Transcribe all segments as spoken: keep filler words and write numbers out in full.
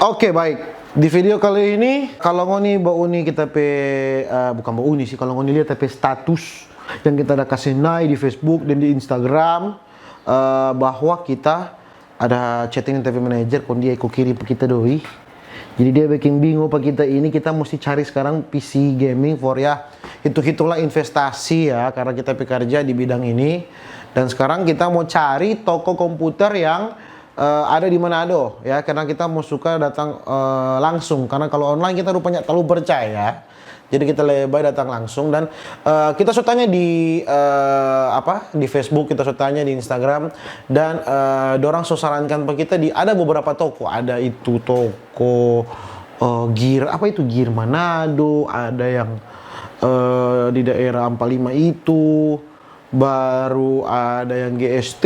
Oke, baik. Di video kali ini, kalau ngoni bauni kita pe, eh, bukan bauni sih, kalau ngoni lihat ta pe status yang kita ada kasih naik di Facebook dan di Instagram, eh, bahwa kita ada chatting deng ta pe manajer, kong dia iko kirim pa kita doi. Jadi dia bikin bingung pa kita ini, kita musti cari sekarang P C gaming for ya, hitung-hitunglah investasi ya, karena kita pe karja di bidang ini. Dan sekarang kita mau cari toko komputer yang, eh, ada di Manado ya, karena kita mau suka datang, eh, langsung. Karena kalau online kita rupanya terlalu percaya. Jadi kita lebih baik datang langsung dan, eh, kita so tanya di, eh, apa, di Facebook, kita so tanya di Instagram dan, eh, dorang so sarankan pa kita di ada beberapa toko, ada itu toko, eh, Gear, apa itu, Gear Manado, ada yang, eh, di daerah Ampalima itu, baru ada yang G S T,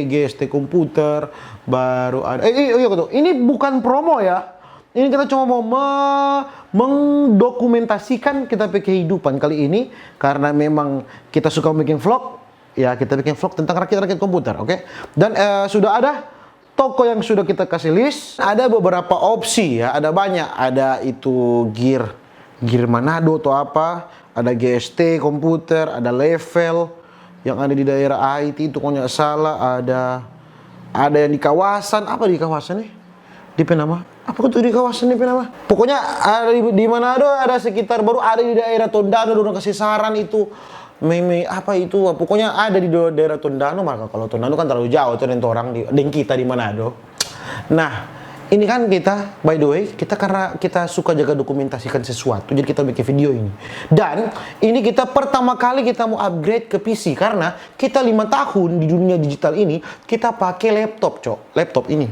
G S T komputer, baru ada, eh, eh, iya betul. Ini bukan promo ya. Ini kita cuma mau me-, mendokumentasikan kita pe kehidupan kali ini, karena memang kita suka bikin vlog, ya kita bikin vlog tentang rakit-rakit komputer, oke? Dan, eh, sudah ada toko yang sudah kita kasih list, ada beberapa opsi ya, ada banyak, ada itu Gear, Gear Manado atau apa, ada G S T komputer, ada Level yang ada di daerah I T itu, kalau nggak salah ada, ada yang di kawasan, apa di kawasan nih? Dia pe nama? Apa tuh di kawasan dia pe nama? Pokoknya ada di, di Manado, ada sekitar, baru ada di daerah Tondano, dorang kasih saran itu. Meme apa itu? Pokoknya ada di do-, daerah Tondano, maka kalau Tondano kan terlalu jauh tuh deng torang di, deng kita di Manado. Nah, ini kan kita, by the way, kita karena kita suka jaga dokumentasikan sesuatu, jadi kita bikin video ini. Dan ini kita pertama kali kita mau upgrade ke P C, karena kita lima tahun di dunia digital ini, kita pakai laptop, Cok. Laptop ini.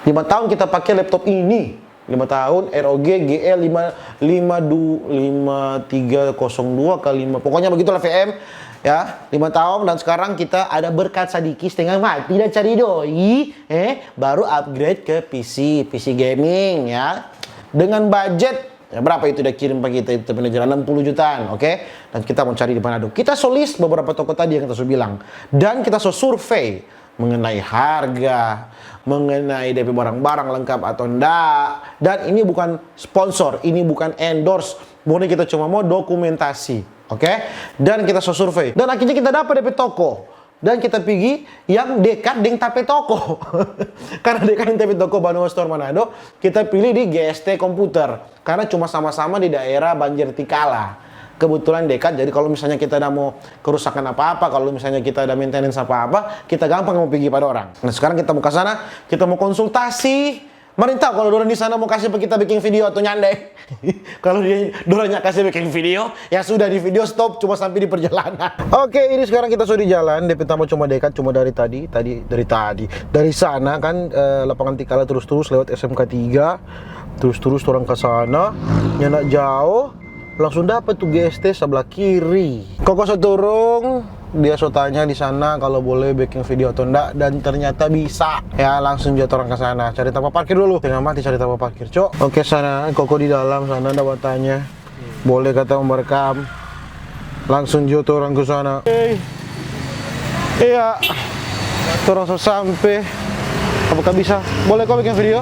Lima tahun kita pakai laptop ini. Lima tahun, R O G, G L lima, lima du-, lima tiga kosong dua ka lima, pokoknya begitulah V M, ya, lima tahun, dan sekarang kita ada berkat sadiki setengah mati dan cari doi, eh, baru upgrade ke P C, P C gaming, ya. Dengan budget, ya, berapa itu dia kirim pa kita itu, manajer, enam puluh jutaan, oke? Dan kita mau cari di Manado. Kita so list beberapa toko tadi yang kita so bilang. Dan kita so survei mengenai harga, mengenai depe barang-barang lengkap atau nda. Dan ini bukan sponsor, ini bukan endorse. Murni kita cuma mau dokumentasi, oke? Dan kita so survei. Dan akhirnya kita dapat depe toko. Dan kita pigi yang dekat deng ta pe toko. Karena dekat deng ta pe toko Banua Store Manado, kita pilih di G S T Komputer. Karena cuma sama-sama di daerah Banjar Tikala. Kebetulan dekat, jadi kalau misalnya kita ada mau kerusakan apa-apa, kalau misalnya kita ada maintenance apa-apa, kita gampang mau pigi pa dorang. Nah, sekarang kita mau ke sana, kita mau konsultasi. Marin tahu kalau dorang di sana mau kasih pa kita bikin video atau nyanda. Kalau dia, dorang nya kasih bikin video, ya sudah, di video stop, cuma sampai di perjalanan. Oke, ini sekarang kita so di jalan, depe tampa cuma dekat, cuma dari tadi, tadi, dari tadi. Dari sana kan, eh, lapangan Tikala terus-terus lewat S M K tiga, terus-terus orang ke sana, nyanda jauh. Langsung dapat tuh G S T sebelah kiri. Koko so turung, dia so tanya di sana kalau boleh bikin video atau ndak, dan ternyata bisa. Ya, langsung jo torang ke sana. Cari tampa parkir dulu. Tengah mati cari tampa parkir, Cok. Oke, sana Koko di dalam sana ada batanya. Boleh kata merekam. Langsung jo torang ke sana. Oke. Iya. Torang so sampe. Apakah bisa? Boleh ko bikin video?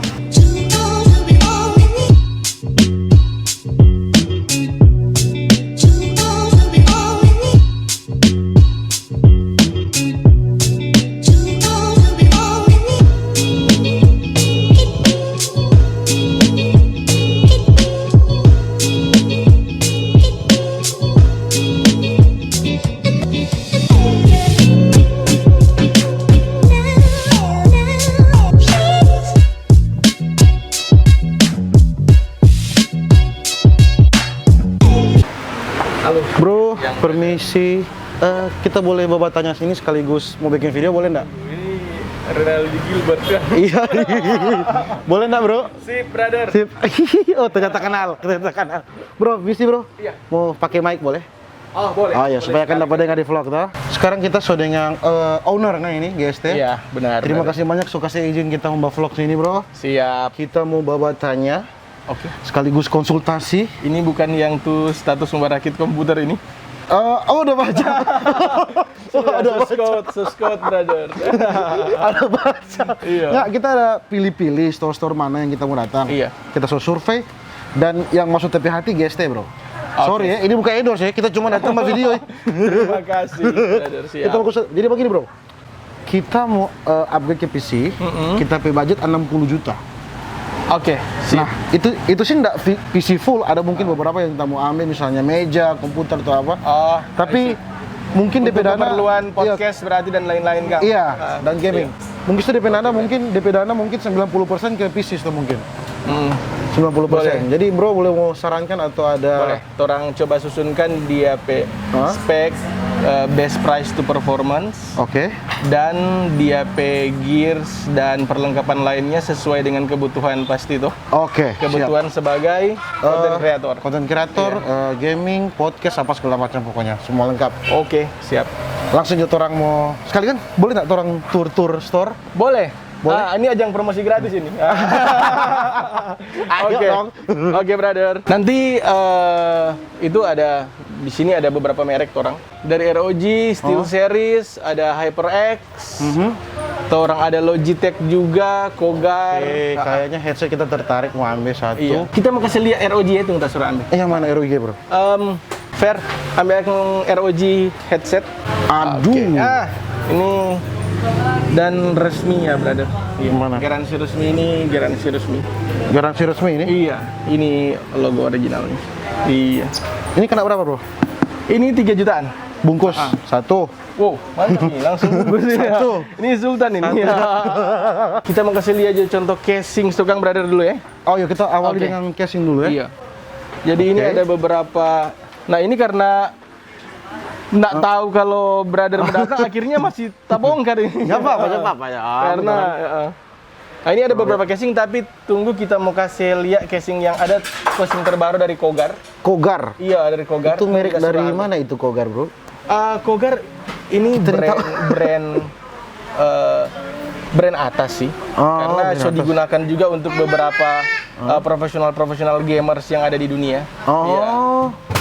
Halo. Bro, yang permisi. Eh, kita boleh bawa tanya sini sekaligus mau bikin video, boleh ndak? Ini Renaldi Gilbert kan? Iya. Boleh ndak, bro? Sip, brother. Sip. Oh, ternyata kenal, ternyata kenal. Bro, misi, bro. Iya. Mau pakai mic boleh? Oh, boleh. Oh ya, boleh. Supaya kan dapat dengar di vlog toh. Sekarang kita so dengan, eh, owner kan ini, G S T. Iya, benar. Terima kasih banyak so kasih izin kita mau vlog sini, bro. Siap. Kita mau bawa tanya. Oke. Sekaligus konsultasi. Ini bukan yang tu status mau rakit komputer ini? Eh, oh, udah baca. Oh, Sudah, ada so baca. Scott, so Scott, brother. Ada baca. Iya. Ya, kita ada pilih-pilih store-store mana yang kita mau datang. Iya. Kita so survei dan yang masuk tapi hati G S T, bro. Sorry ya, ini bukan endorse ya, kita cuma datang buat video ya. Terima kasih, brother. Siap. Kita mau ke, jadi begini, bro. Kita mau eh, upgrade ke P C, Mm-mm. kita pe budget enam puluh juta. Oke, sip. Nah, itu itu sih ndak fi- P C full, ada mungkin beberapa yang kita mau ambil, misalnya meja, komputer atau apa. Oh, Tapi mungkin D P untuk dana keperluan iya, podcast berarti dan lain-lain, Kang. Iya, Ah, dan gaming. Iya. Mungkin itu D P dana mungkin D P dana mungkin sembilan puluh persen ke P C itu mungkin. Hmm. Sembilan puluh persen. Jadi bro boleh mau sarankan atau ada Boleh, torang coba susunkan dia pe Hah? spek eh, best price to performance Oke. dan dia pe gears dan perlengkapan lainnya sesuai dengan kebutuhan pasti tuh. Oke. Siap. Kebutuhan sebagai content Eh, creator. Content creator, Iya. eh, gaming, podcast apa segala macam pokoknya, semua lengkap. Oke, siap. Langsung aja orang mau sekali kan? Boleh nggak orang tour-tour store? Boleh. Boleh. Ah, ini ajang promosi gratis ini. Ayo Oke. dong. Oke, brother. Nanti eh, itu ada di sini ada beberapa merek orang. Dari R O G, Steel Oh. Series, ada HyperX, Mhm. atau orang ada Logitech juga, Kogar. Oke, Ah, kayaknya headset kita tertarik mau ambil satu. Iya. Kita mau kasih lihat R O G itu kita suruh ambil. Eh, yang mana R O G, bro? Em, Fer, ambil yang R O G headset. Aduh. Oke. Ah, ini dan resmi ya, brother. Iya. Mana? Garansi resmi ini, garansi resmi. Garansi resmi ini? Iya, ini logo originalnya. Iya. Ini kena berapa, bro? Ini tiga jutaan. Bungkus Ah. satu. Wow, mantap nih, langsung bungkus ya. Satu. Ini Sultan ini. Kita mau kasih lihat aja contoh casing tukang, brother, dulu ya. Oh ya, kita awali Oke. Dengan casing dulu ya. Iya. Jadi ini Oke. Ada beberapa. Nah, ini karena nggak tahu kalau brother mau datang, akhirnya masih tabongkar ini. Nggak apa-apa, nggak apa-apa ya. Karena, heeh. Nah, ini ada beberapa casing, tapi tunggu kita mau kasih lihat casing yang ada, casing terbaru dari Kogar. Kogar. Iya, dari Kogar. Itu merek Kita dari suka. Mana itu Kogar, bro? Ah, Kogar ini Cerita. Brand brand eh, brand atas sih. Oh, Karena brand so atas. Digunakan juga untuk beberapa eh, profesional-profesional gamers yang ada di dunia. Oh. Iya.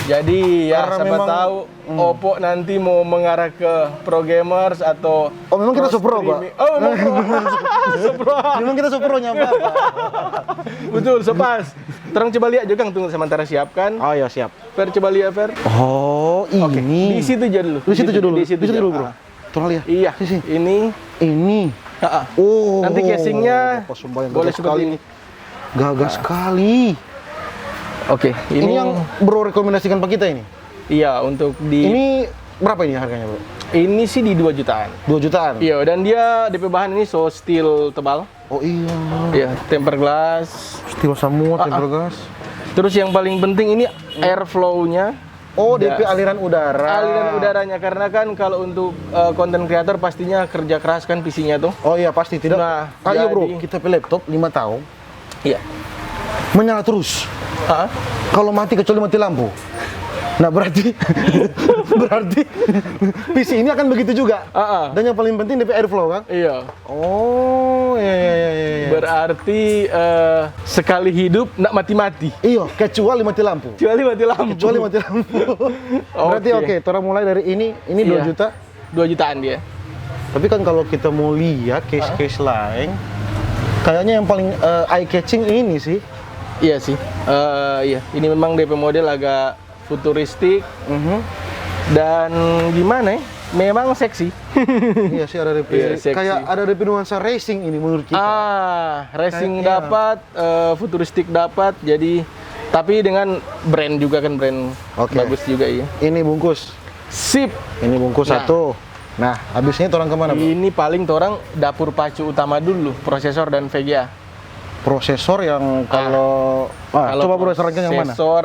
Jadi ya Karena siapa memang- Hmm. tahu Oppo nanti mau mengarah ke pro gamers atau Oh, memang kita so pro, Pak. streaming. Oh, memang pro. So pro. Memang kita so pro nyampe apa? Betul, so pas. Terang coba lihat juga, tunggu sementara siapkan. Oh ya, siap. Fer, coba lihat, Fer. Oh, Oke, ini. Di situ aja dulu. Di situ aja dulu. Di situ, Di situ aja. Dulu, bro. Ah. Tolong lihat. Iya. Sisi. Ini Ini. ah, ah. Oh. Nanti casingnya Apa sumpah yang boleh gagah seperti sekali ini. Nih. Gagah sekali. Oke, Ini, ini, yang bro rekomendasikan ke kita ini. Iya, untuk di Ini berapa ini harganya, bro? Ini sih di dua jutaan. Dua jutaan. Iya, dan dia D P bahan ini so steel tebal. Oh iya. Iya, tempered glass. Steel semua, Ah, ah. tempered glass. Terus yang paling penting ini airflow-nya. Oh, Ya. D P aliran udara. Aliran udaranya, karena kan kalau untuk eh, content creator pastinya kerja keras kan P C-nya tuh. Oh iya, pasti tidak. Nah, Ayo, bro, jadi- kita pe laptop lima tahun Iya. menyala terus. Ah, Kalau mati kecuali mati lampu. Nah, berarti berarti P C ini akan begitu juga. Ah, ah. Dan yang paling penting D P airflow kan? Iya. Oh, iya iya iya iya. iya. Berarti eh, sekali hidup ndak mati-mati. Iyo, kecuali mati lampu. Kecuali mati lampu. Kecuali mati lampu. Berarti Oke. Oke, orang mulai dari ini, ini dua Iya. juta. Dua jutaan dia. Tapi kan kalau kita mau lihat case-case lain, kayaknya yang paling eh, eye catching ini sih. Iya sih. Eh, iya, ini memang D P model agak futuristik Mhm. dan gimana ya? Memang seksi. Iya sih, ada D P. Iya, seksi. Kayak ada D P nuansa racing ini menurut kita. Ah, racing Kayaknya. Dapat, eh, futuristik dapat, jadi tapi dengan brand juga kan, brand Oke. Bagus juga, iya. Ini bungkus. Sip. Ini bungkus Nah. Satu. Nah, habisnya orang kemana, bro? Ini paling orang dapur pacu utama dulu, prosesor dan V G A. Prosesor yang kalau ah, Kalau coba bro sarankan yang mana? Prosesor,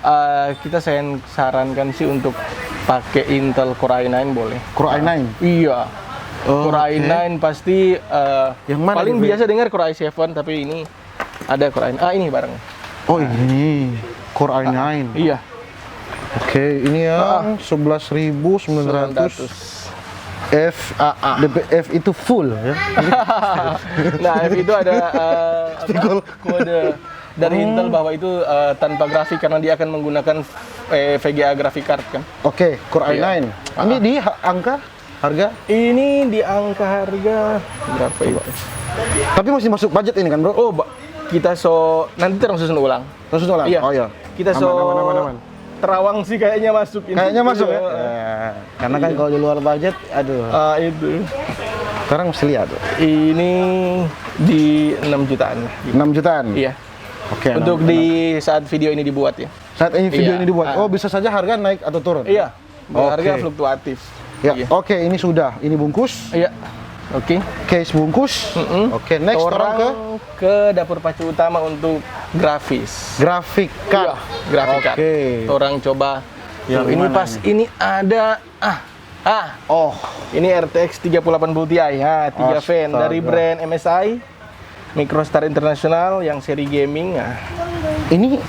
eh, kita saya sarankan sih untuk pakai Intel Core i nine boleh. Core i nine. Iya. Oh, Core i nine pasti eh, Yang mana paling gitu? Biasa dengar Core i seven, tapi ini ada Core i nine. Ah, ini bareng. Oh, ini Core i nine. Iya. Oke, ini yang sebelas ribu sembilan ratus F A A. D P F itu full ya. Nah, F itu ada eh, apa, kode dari Intel bahwa itu, eh, tanpa grafik karena dia akan menggunakan, eh, V G A graphic card kan. Oke, Core i nine. Ini di ha- angka harga? Ini di angka harga berapa itu? Tapi masih masuk budget ini kan, Bro? Oh, ba- kita so nanti terus susun ulang. Terus ulang? Iya. Oh iya. Kita so Aman, aman, aman, aman. Terawang sih kayaknya masuk ini. Kayaknya masuk ya? Iya. Ya, karena kan kalau di luar budget, aduh. Ah, itu. Sekarang mesti lihat tuh. Ini di enam jutaan. Enam jutaan? Iya. Oke. Untuk enam- di saat video ini dibuat ya. Saat ini video Iya. ini dibuat, Ah. oh, bisa saja harga naik atau turun? Iya. Oke. Harga fluktuatif. Ya, Iya. Oke, ini sudah. Ini bungkus. Iya. Oke. Case bungkus. Mm-mm. Oke, next orang ke Orang ke dapur pacu utama untuk grafis. Graphic card. Iya, graphic card. Oke. Orang coba. Yang Tuh, ini mana pas nih? Ini ada ah ah. Oh, Ini R T X tiga puluh delapan puluh Ti ya, tiga fan dari Astaga. brand M S I, Microstar International yang seri gaming. Nah. Ini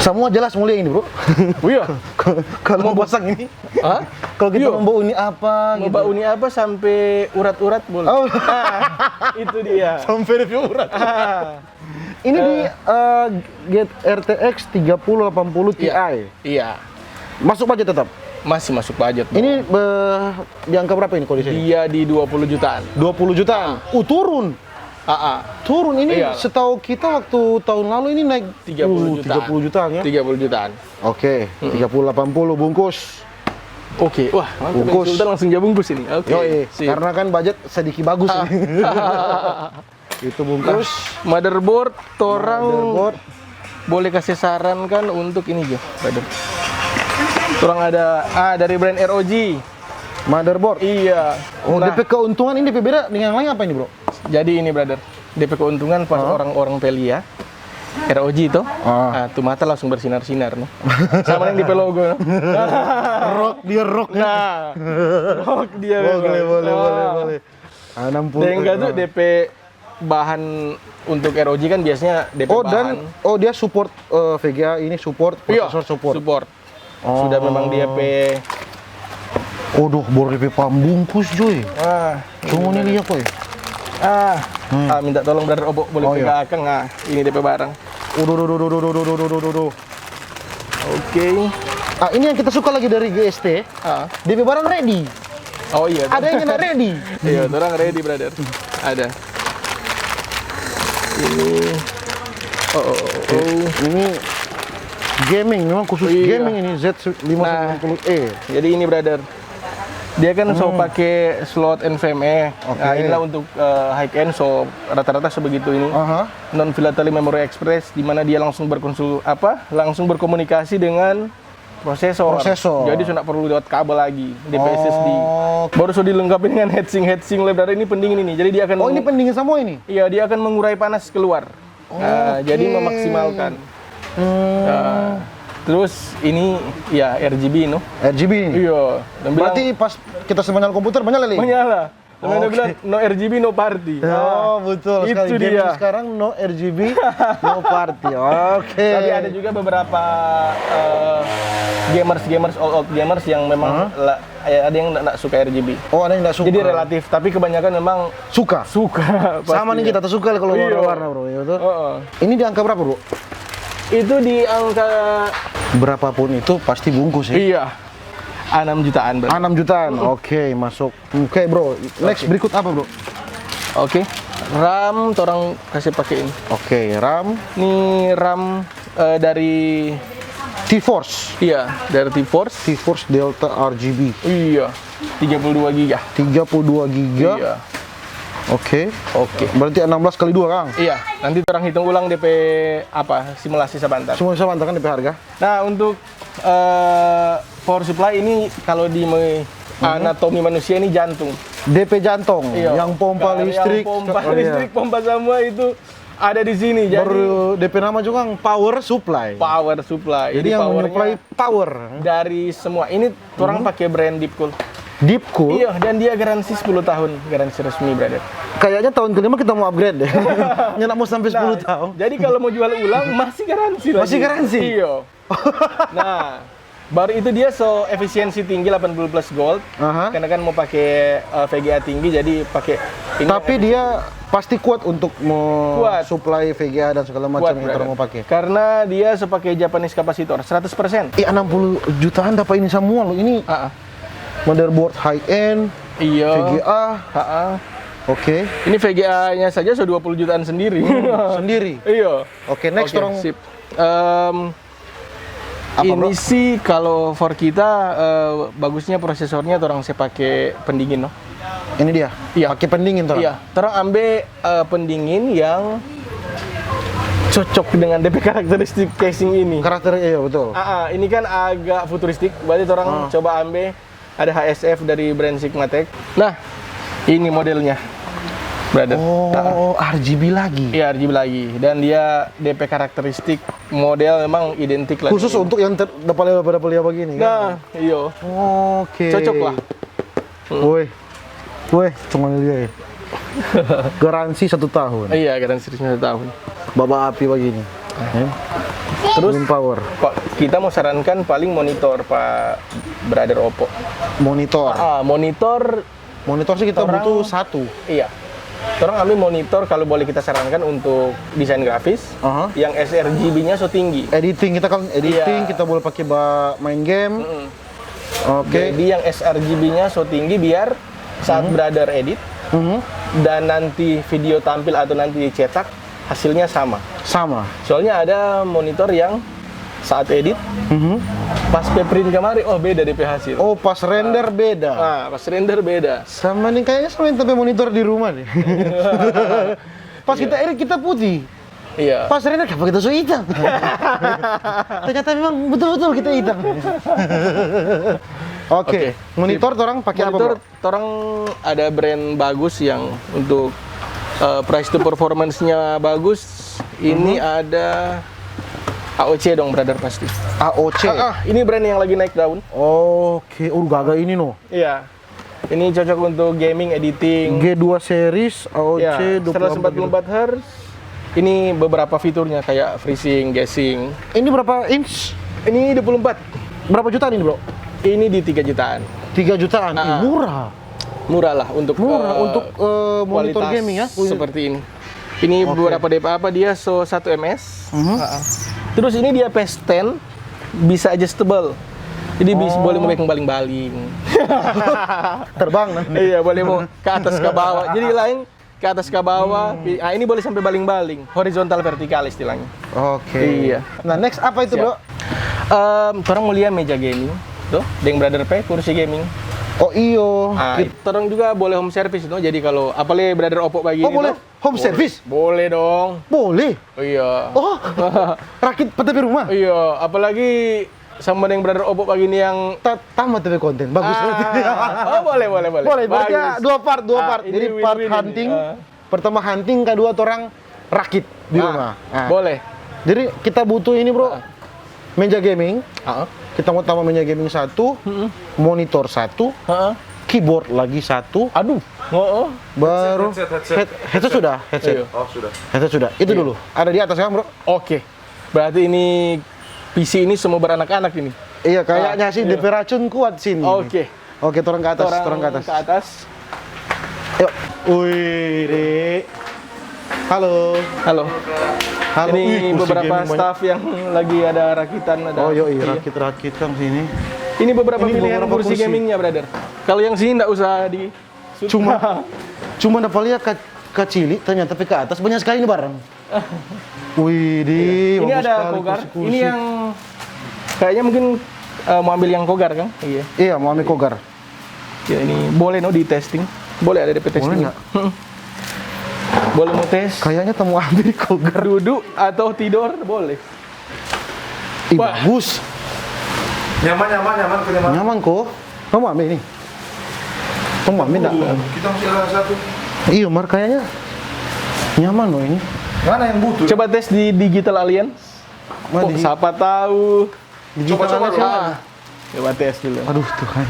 semua jelas mulia ini, Bro. Oh iya. Kalau mau pasang ini, Hah? kalau kita Iya. mau bau ini apa Mau gitu. bau ini apa sampai urat-urat boleh. Oh. Ah, itu dia. Sampai review urat. Ah, Ini di eh, G T R T X tiga puluh delapan puluh Ti. iya. Iya. Masuk budget tetap. Masih masuk budget. Dong. Ini eh, di angka berapa ini kalau di sini? Dia di dua puluh jutaan. Dua puluh jutaan. Uh, turun. Ah, ah. Turun ini Iya. Setahu kita waktu tahun lalu ini naik Tiga puluh uh, jutaan. tiga puluh jutaan ya. Tiga puluh jutaan. Oke, tiga puluh delapan puluh bungkus. Oke, wah mantap. Bungkus. Sultan langsung dia bungkus ini. Oke. Yoi, Sip. Karena kan budget sedikit bagus ini. Itu bungkus. Motherboard, torang Motherboard. boleh kasih saran kan untuk ini jo, brother. Torang ada ah dari brand R O G. Motherboard. Iya. Oh, Nah, D P keuntungan ini D P beda dengan yang lain apa ini, Bro? Jadi ini brother, D P keuntungan pas orang-orang peli ya. R O G itu, Ah. ah, tuh mata langsung bersinar-sinar no. Sama yang di logo no. Rock, dia rock. Nah, rock dia. Boleh, memang. boleh, boleh, Ah. boleh. Enam puluh. Deng tuh D P bahan untuk R O G kan biasanya D P Oh, bahan. Dan oh, dia support eh, V G A ini support, Iya, prosesor support. Support. Oh. Sudah memang dia pe Waduh, baru D P pambungkus, Joy. ah, Cuma nih lihat, Boy. ah, ah, minta tolong brother Obo boleh Oh, iya. pegang akang ah, ini D P barang. Waduh, duh, duh, duh, duh, duh, duh, duh, duh, duh. Oke. Ah, ini yang kita suka lagi dari G S T. Ah. D P barang ready. Oh iya. Ada yang nggak ready. Iya, orang ready brother. Ada. Ini. Oh, oh, oh, oh. Ini gaming, memang khusus Iya. gaming ini Z lima sembilan puluh E. Jadi ini brother. Dia kan so pakai slot NVMe. Oke. Nah, inilah untuk eh, high end so rata-rata sebegitu ini. Aha. Non volatile memory express di mana dia langsung berkonsul apa? Langsung berkomunikasi dengan prosesor. Prosesor. Jadi sudah perlu lewat kabel lagi, D P S S D. Oh. Baru sudah dilengkapi dengan heatsink, heatsink lab. Ini penting ini. Jadi dia akan Oh, ini pendingin semua ini. Iya, dia akan mengurai panas keluar. Nah, Oke. Jadi memaksimalkan. Hmm. Nah, terus ini ya R G B no. R G B ini. Iya. Dan bilang, Berarti pas kita sebenarnya komputer banyak lagi. menyala. Teman Oke. Bilang no R G B no party. Oh, betul Itu sekali. Game dia. Sekarang no R G B, no party. Oke. Tapi ada juga beberapa eh, gamers gamers old old gamers yang memang la- eh, ada yang nggak suka R G B. Oh, ada yang nggak suka. Jadi relatif, tapi kebanyakan memang Suka. suka. Sama nih pastinya. Kita tuh suka kalau Iya. Warna-warna, bro, gitu. Heeh. Ini di angka berapa, Bro? Itu di angka Berapapun itu pasti bungkus ya. Iya. Enam jutaan berarti. Enam jutaan. Oke, masuk. Oke, Bro. Next berikut apa, Bro? Oke. RAM torang kasih pakai ini. Oke, RAM Ini RAM eh, dari T-Force. Iya, dari T-Force. T-Force Delta R G B. Iya. Tiga puluh dua giga. Tiga puluh dua giga. Iya. Oke. Oke. Berarti enam belas kali dua, Kang. Iya, nanti orang hitung ulang D P apa simulasi sebentar. Semua sama kan D P harga? Nah, untuk eh, power supply ini kalau di me- anatomi manusia ini jantung. D P jantung, Iya. yang pompa Kalau listrik, yang pompa oh, iya. Listrik, pompa semua itu ada di sini. Jadi Baru D P nama juga kan power supply. Power supply. Jadi yang powernya menyuplai power. Dari semua ini orang pakai brand Deepcool. Deepcool. Iya, dan dia garansi sepuluh tahun, garansi resmi, brother. Kayaknya tahun kelima kita mau upgrade deh. Nggak mau sampai sepuluh Nah, tahun. Jadi kalau mau jual ulang masih garansi lagi. Masih garansi? Iya. Nah, Baru itu dia so efisiensi tinggi, delapan puluh plus volt. Aha. Karena kan mau pakai, eh, V G A tinggi, jadi pakai ini. Tapi dia pasti kuat untuk mau supply V G A dan segala macam yang orang mau pakai. Karena dia so pakai Japanese kapasitor, seratus persen. Eh, enam puluh jutaan dapat ini semua loh. Ini motherboard high end, iya, V G A. Oke. Ini V G A-nya saja so dua puluh jutaan sendiri. Hmm, sendiri. Iya. Oke, next. Oke, orang sip. Em, apa, bro? Ini sih kalau for kita, eh, bagusnya prosesornya torang se pake pendingin, no? Ini dia? Iya. Pakai pendingin, torang? Iya, torang ambe, eh, pendingin yang cocok dengan D P karakteristik casing ini. Karakter, iya, betul. Ah, ah, ini kan agak futuristik, berarti torang coba ambe ada H S F dari brand Sigmatech. Nah, ini modelnya, brother. Oh, R G B lagi? Iya, R G B lagi. Dan dia D P karakteristik model memang identik lah. Khusus untuk yang ter-, pada, pada, pada begini, kan? Nah, iyo. Oke. Cocok lah. Hmm. Woi. Woi, cuma dia ya. Garansi satu tahun. Iya, garansi satu tahun. Baba api begini. Eh? Terus, Wind power. Kok kita mau sarankan paling monitor, Pak Brother Oppo. Monitor. Ah, monitor. Monitor sih kita butuh satu. Iya. Torang ambil monitor kalau boleh kita sarankan untuk desain grafis, aha, yang sRGB-nya so tinggi. Editing, kita kan editing, iya, kita boleh pakai ba-, main game. Mm-mm. Oke. Jadi yang sRGB-nya so tinggi biar saat brother edit dan nanti video tampil atau nanti dicetak, hasilnya sama. Sama. Soalnya ada monitor yang saat edit, pas pe print kamari, oh, beda depe hasil. Oh, pas render beda. Ah, pas render beda. Sama nih, kayaknya sama yang tape monitor di rumah nih. Pas kita edit, kita putih. Iya. Pas render, kenapa kita so hitam? Ternyata memang betul-betul kita hitam. Oke, monitor torang pakai apa, bro? Monitor torang ada brand bagus yang untuk, eh, price to performance-nya bagus. Ini ada A O C dong, brother, pasti. A O C? Ah, ah, ini brand yang lagi naik daun. Oke, uh, gaga ini, no. Iya. Ini cocok untuk gaming, editing. G dua series, A O C, ya, dua puluh empat gitu. Seratus empat puluh empat hertz. Ini beberapa fiturnya kayak FreeSync, G-Sync. Ini berapa inch? Ini dua puluh empat. Berapa jutaan ini, bro? Ini di tiga jutaan. Tiga jutaan? Ih, murah. Murah lah untuk, eh, untuk, eh, monitor gaming ya? Kualitas seperti ini. Ini beberapa depe apa, dia so satu M S. Terus ini dia pe stand bisa adjustable. Jadi bis-, boleh mo baling-baling. Terbang nanti. Iya, boleh mo ke atas, ke bawah. Jadi lain ke atas, ke bawah. Ah, ini boleh sampe baling-baling, horizontal, vertikal istilahnya. Oke. Iya. Nah, next apa itu, bro? Em, torang mo lia meja gaming, tuh, deng brother pe kursi gaming. Oh, iyo. Ah, torang juga boleh home service, no. Jadi kalau, apalagi brother Oppo bagini, oh, boleh. Home service? Boleh dong. Boleh? Iya. Oh, rakit pa ta pe rumah? Iya, apalagi sama deng brother Oppo bagini yang ta-, tamba ta pe konten, bagus berarti. Oh, boleh, boleh, boleh. Boleh, berarti ya, dua part, dua part. Jadi part hunting, pertama hunting, kedua torang rakit di rumah. Boleh. Jadi kita butuh ini, bro. Meja gaming, kita mo tamba meja gaming satu, monitor satu, keyboard lagi satu. Aduh. Baru headset, headset, headset. Head-, headset sudah, headset. Iya. Oh, sudah. Headset sudah. Itu dulu. Ada di atas kan, bro? Oke. Berarti ini P C ini semua beranak-anak ini. Iya, kayaknya sih depe racun kuat sini. Oke. Oke, torang ke atas, torang ke atas. Torang ke atas. Yuk. Wih, Dek. Halo. Halo. Halo. Ini beberapa staff yang lagi ada rakitan, ada. Oh, yoi, rakit-rakit kan sini. Ini beberapa pilihan kursi gamingnya, brother. Kalau yang sini ndak usah di. Cuma, cuma dapa lia ka-, kacili, ternyata pe ke atas banyak sekali ini barang. Wih, di, ini ada Kogar. Ini yang kayaknya mungkin, eh, mau ambil yang Kogar, kan? Iya. Iya, mau ambil Kogar. Ya, ini boleh, no, di testing. Boleh ada depe testing. Boleh nggak? Boleh mo tes. Kayaknya ta mo ambil Kogar. Duduk atau tidur, boleh. Ih, bagus. Nyaman, nyaman, nyaman, nyaman. Nyaman ko. Kamu ambil ini. Kamu ambil nggak? Kita masih ada satu. Iyo, mar kayaknya nyaman loh ini. Mana yang butuh? Coba tes di Digital Alliance. Oh, siapa tahu. Digital Alliance. Coba, coba, coba. Coba tes dulu. Aduh, Tuhan.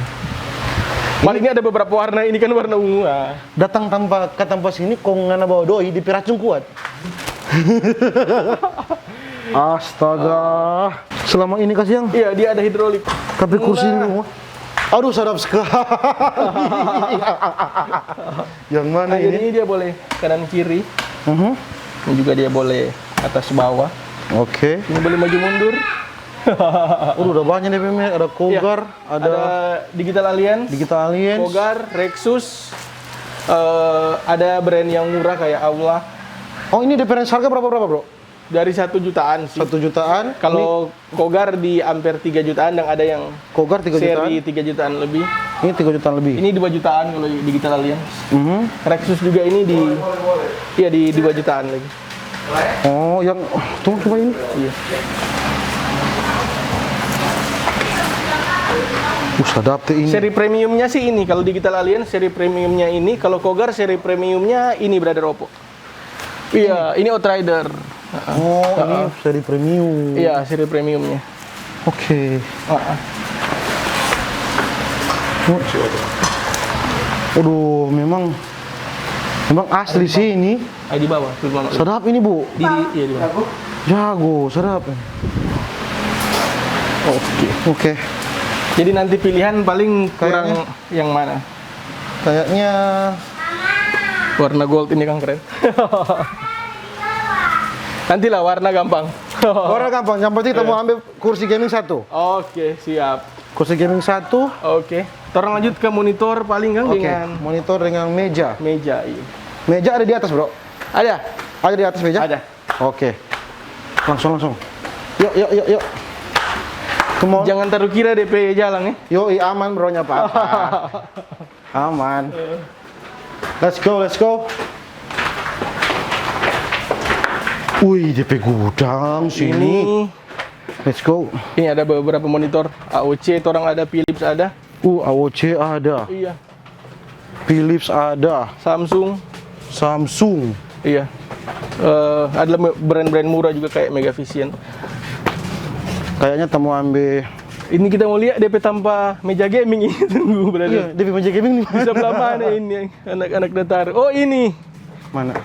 Paling ini ada beberapa warna, ini kan warna ungu, ah. Datang tanpa, ka tampa sini, kong ngana bawa doi, depe racun kuat. Astaga. Selama ini kasiang? Iya, dia ada hidrolik. Tapi kursi ini murah. Aduh, sadap sekali. Yang mana ini? Nah, jadi ini dia boleh kanan kiri. Mhm. Dan juga dia boleh atas bawah. Oke. Ini boleh maju mundur. Waduh, udah banyak nih, Peme. Ada Cogar, ada Digital Alliance, Digital Alliance, Cogar, Rexus, eh, ada brand yang murah kayak Aula. Oh, ini difference harga berapa, berapa, Bro? Dari satu jutaan sih. Satu jutaan. Kalau Cogar di hampir tiga jutaan, dan ada yang Cogar tiga jutaan? Seri tiga jutaan lebih. Ini tiga jutaan lebih? Ini dua jutaan kalau Digital Alliance. Mhm. Rexus juga ini di, iya, di dua jutaan lagi. Oh, yang tuh coba ini. Iya. Uh, sadap tuh ini. Seri premiumnya sih ini. Kalau Digital Alliance, seri premiumnya ini. Kalau Cogar, seri premiumnya ini, Brother Oppo. Iya, ini Outrider. Oh, ini seri premium. Iya, seri premiumnya. Oke. Heeh. Waduh, memang, memang asli sih ini. Ah, di bawah, di bawah. Sadap ini, Bu. Di, di, iya, di bawah. Jago, sadap. Oke. Oke. Jadi nanti pilihan paling kurang yang mana? Kayaknya warna gold ini kan keren. Nantilah warna gampang. Warna gampang, yang penting kita mau ambil kursi gaming satu. Oke, siap. Kursi gaming satu. Oke. Torang lanjut ke monitor paling kan. Oke, dengan monitor dengan meja. Meja, iya. Meja ada di atas, Bro? Ada. Ada di atas meja? Ada. Oke. Langsung, langsung. Yuk, yuk, yuk, yuk. Come on. Jangan taru kira D P jalan, eh. Yoi, aman, Bro, nya apa-apa. Aman. Let's go, let's go. Wih, D P gudang sini. Ini. Let's go. Ini ada beberapa monitor, A O C, torang ada, Philips ada. Uh, A O C ada. Iya. Philips ada. Samsung. Samsung. Iya. Eh, adalah me-, brand-brand murah juga kayak Megavision. Kayaknya tamu ambe. Ini kita mau lihat D P tampa meja gaming ini. Tunggu, brother. Iya, D P meja gaming nih. Di sebelah mana ini? Anak-anak datar. Oh, ini. Mana?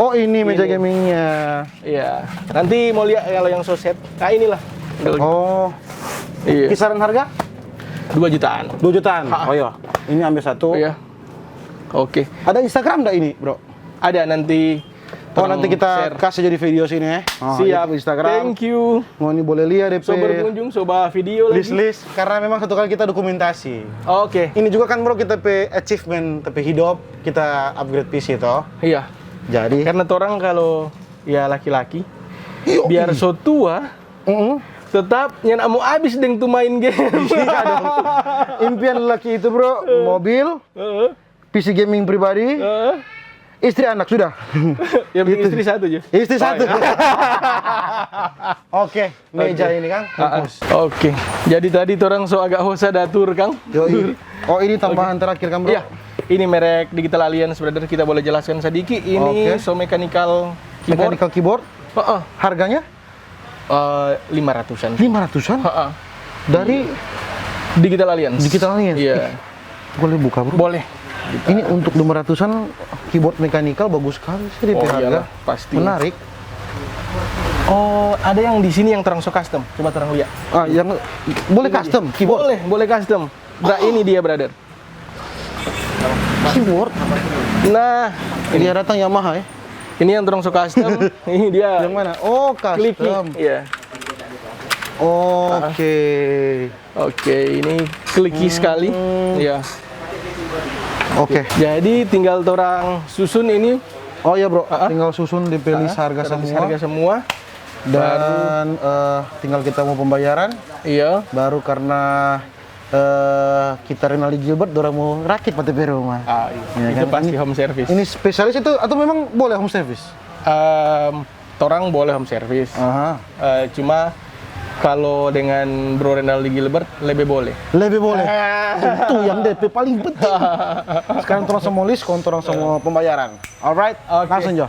Oh, ini meja gamingnya. Iya. Nanti mau lihat kalau yang so set. Nah, inilah. Oh. Iya. Kisaran harga? Dua jutaan. Dua jutaan. Ha. Oh iya. Ini ambil satu. Iya. Oke. Ada Instagram ndak ini, Bro? Ada, nanti. Oh, nanti kita kasih jadi video sini, eh. Oh, siap. Instagram. Thank you. Ngoni boleh lihat D P. So berkunjung, so ba video lagi. List-list, karena memang satu kali kita dokumentasi. Oke. Ini juga kan, Bro, kita pe achievement, tapi hidup kita upgrade P C toh. Iya. Jadi. Karena torang kalau, ya, laki-laki, biar so tua, tetap nyanda mo abis deng tu main game. Iya dong. Impian laki itu, Bro, mobil, P C gaming pribadi, istri, anak, sudah. Yang penting istri satu aja. Istri satu. Oke, meja ini, Kang. Ah, ah. Oke. Jadi tadi torang so agak hosa datur, Kang. Yoi. Oh, ini tambahan terakhir, Kang, Bro? Iya. Ini merek Digital Alliance, brother. Kita boleh jelaskan sedikit. Ini so mechanical keyboard. Mechanical keyboard? Heeh. Harganya? Eh, lima ratusan. Lima ratusan? Heeh. Dari Digital Alliance. Digital Alliance? Iya. Ih, boleh buka, Bro? Boleh. Ini untuk lima ratusan, keyboard mechanical bagus sekali sih di harga. Oh, iyalah, pasti. Menarik. Oh, ada yang di sini yang torang so custom. Coba torang lihat. Ah, yang boleh custom keyboard? Boleh, boleh custom. Nah, ini dia, brother. Keyboard. Nah, ini yang datang Yamaha, ya? Ini yang torang so custom. Ini dia. Yang mana? Oh, custom. Iya. Oke. Oke, ini clicky sekali. Iya. Oke. Jadi tinggal torang susun ini. Oh iya, Bro, tinggal susun, D P list harga semua. Harga semua. Dan, eh, tinggal kita mo pembayaran. Iya. Baru karena eh, kita Rinaldi Gilbert, dorang mo rakit pa ta pe rumah. Ah, iya. Ya, itu kan? Pasti home service. Ini spesialis itu atau memang boleh home service? Em, torang boleh home service. Aha. Eh, cuma kalau dengan Bro Rinaldi Gilbert, lebih boleh. Lebih boleh. Ah. Itu yang D P paling penting. Sekarang torang semua list, kong torang semua pembayaran. Alright, oke. Langsung jo.